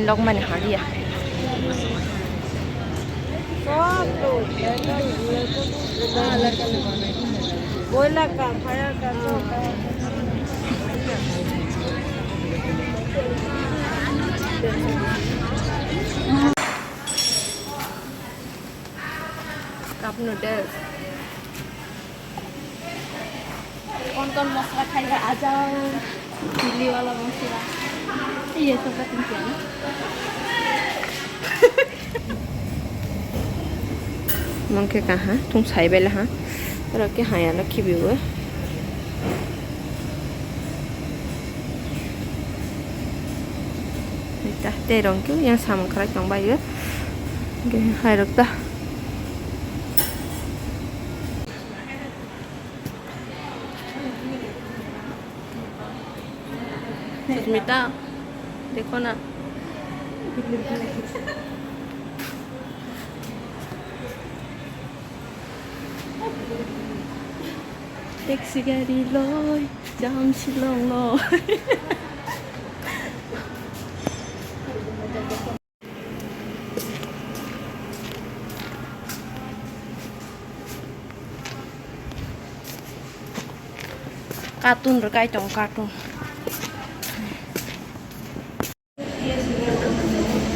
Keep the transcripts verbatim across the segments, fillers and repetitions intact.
Lokmani haliya. Boila ka, fire ka, cup noodles. कौन कौन मसला खाएगा, आ जाओ। दिल्ली वाला मसला। ये सब का तुम क्या ना? Mangke kaha, tung sai bela ha. Oro ke haya no khibiwo. Ta, tei rong ke yang samung khalai tong bai. Ke hai rok ta. Sushmita, देखो ना। Taxi gari loi, jam silong loi. Carton rwkai tongo, carton.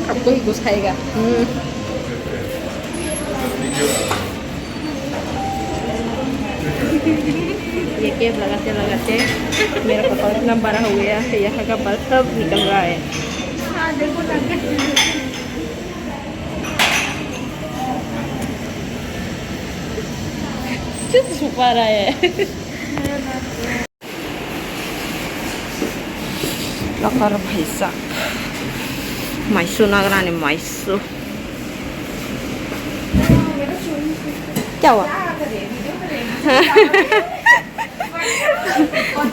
Ab koi ko khayega? Hmm. ये कैप लगाते लगाते मेरा कपाल इतना बड़ा हो गया है, यहाँ का बाल सब निकल रहा है। हाँ, देखो ना। छुपा रहा है। Lakar bhai sak. Maisu nagrani maisu. Kya hua?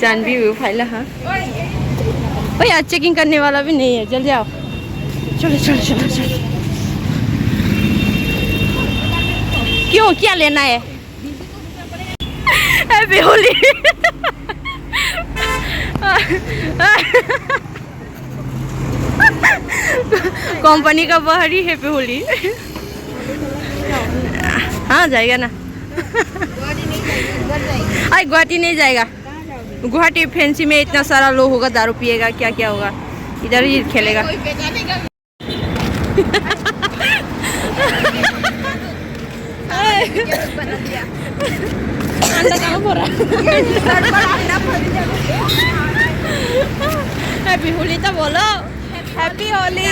Janvi bhi phaila ha. Oye, aaj checking karne wala bhi nahi hai, jaldi aao. Chalo, chalo, chalo, chalo. Kyun, kya lena hai? Happy Holi. Company का बाहर ही Happy Holi. हाँ, जाएगा ना. अरे, गुवाहाटी नहीं जाएगा. गुवाहाटी फैंसी में इतना सारा लोग होगा, दारू पिएगा, क्या क्या होगा, इधर ही खेलेगा. अंडा कहाँ भरा? ये dessert पर अंडा भर दिया। Happy Holi तो बोलो। Happy Holi।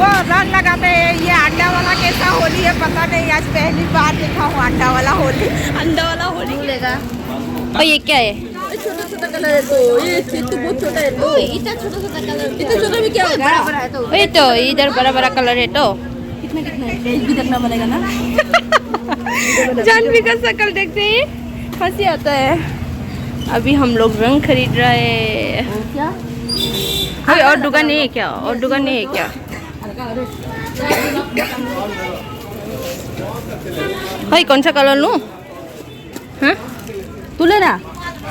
वो रंग लगाते हैं, ये अंडा वाला कैसा होली है पता नहीं, आज पहली बार देखा हूँ अंडा वाला होली। अंडा वाला होली। ओ, ये क्या है? छोटा छोटा कलर है तो, ये, ये तो बहुत छोटा है तो। इतना छोटा छोटा कलर, इतना छोटा में क्या होगा? बड़ा बड़ा है तो। वही तो, इधर बड़ा बड़ा कलर है तो। कितना कितना है? एक भी देखना पड़ेगा ना। जानवी का शकल देखते ही हंसी आता है। अभी हम लोग रंग खरीद रहे हैं। और क्या? कोई और दुकान नहीं है क्या? और दुकान नहीं है क्या? हल्का और भाई, कौन सा कलर लूं? हाँ? तू लेना।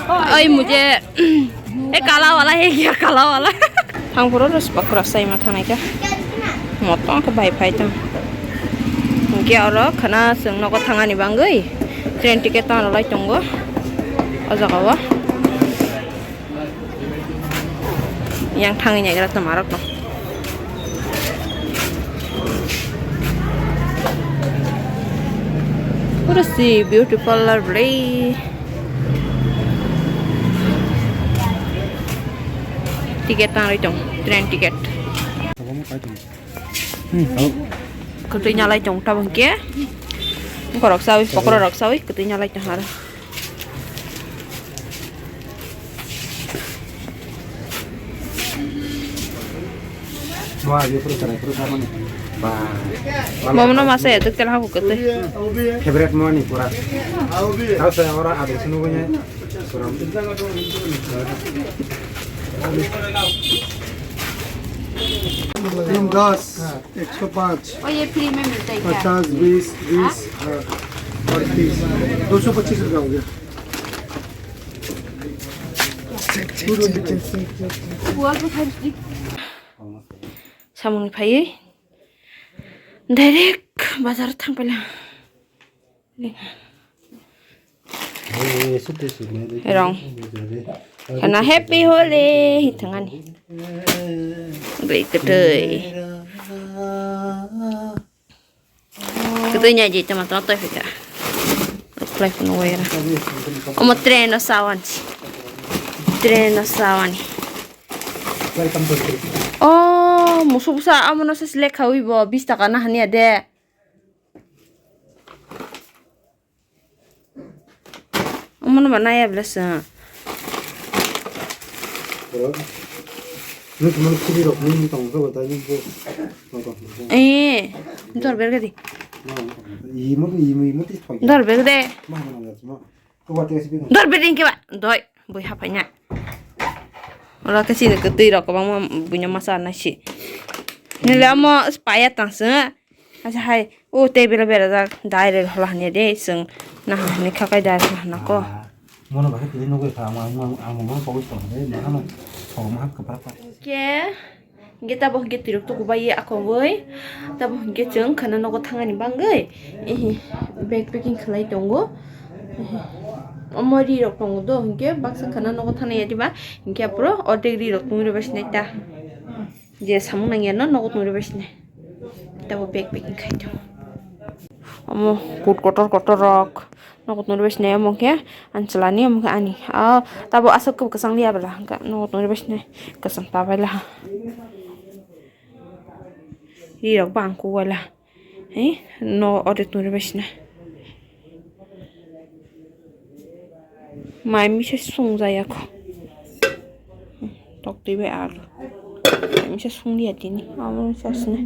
ओए, मुझे, ए, काला वाला है क्या? काला वाला। Thang phuru rwchapok kwrak chai ma thangnai kha. Motom khe bai phai tong. Hwnkhe oro khwna chwng nogo thangani bagwi train ticket tang rwlai tongo o jaga o. Yang thangwi naigra tongmarokno. Pura si beauty parlor bwlai. Ticket tangwi tong, train ticket. Kwtwi nyalai tong tabuk khe. Borok chawi, pokora rok chawi, kwtwi nyalai tong aro. Wah, dia perut sarai, perut apa nih? Wah. Momo no masa ya, tuk tel habu kete. Favorite mo ni pura. Harus saya orang ada sini punya. Kurang. Yang das. एक सौ पाँच। और ये फ्री में मिलता है क्या? पचास, बीस, बीस, हाँ, और तीस। दो सौ पच्चीस रुपया हो गया। Samung phaiwi direct bazar thangpaila. Rong. Kana happy holi hi thangani. Bri ketui. Ketui nya je tama tama toi fika. Play phone wai ra. Omo train no sawan si. Train no sawani. Oh, musu busa amo no se lekha wi bo bis taka na hania de. Omono ba naya bela sa. Nung cuma kiri rok nung tong sa ba tadi ko. Eh, dor berga di. Imo imo imo tis thoi. Dor berga de. Ma ma na cuma. Ko ba tis bi. Dor berga ke ba. Doi, bui hapai na. Ora ke sini ke tui rok bang ma bunya masa na si. Nile amo spaya tang se. Acha hai, o tei bera bera jak, dai re hola hanya de, seng na hanya khakai dai hola hana ko. Mono bahai tini nugui kha, ang, ang, ang, ang mono pogos tong de, mahano, pogos mahano kapra pa. Ke, ge tabo ge tirok tuku bai ye ako boi, tabo ge cheng khana nogo thangani bangoi, ehe, bag packing khlai tongo, ehe, omo ri rok tongo do, hingke baksa khana nogo thangna ya diba, hingke apro ordek ri rok tongwi rw bai sinai ta. Je samung nang ya no nogo tongwi rw bai sinai. Tabo bag packing khai tong. Omo kut kotor kotor rok nogo tongwi rw bai sinai omo khe ani chwla ni omo khe ani. Ah, tabo aswk kwbang kwchang liya bwla hwnkhe nogo tongwi rw bai sinai kwchang ta bai la ha. Ri rok bang ku bai la. He, no ode tongri bai sina. Mai misa sung jaya kho. Tok twi bai alu. Mai misa sung liya tini. Amo misa sina.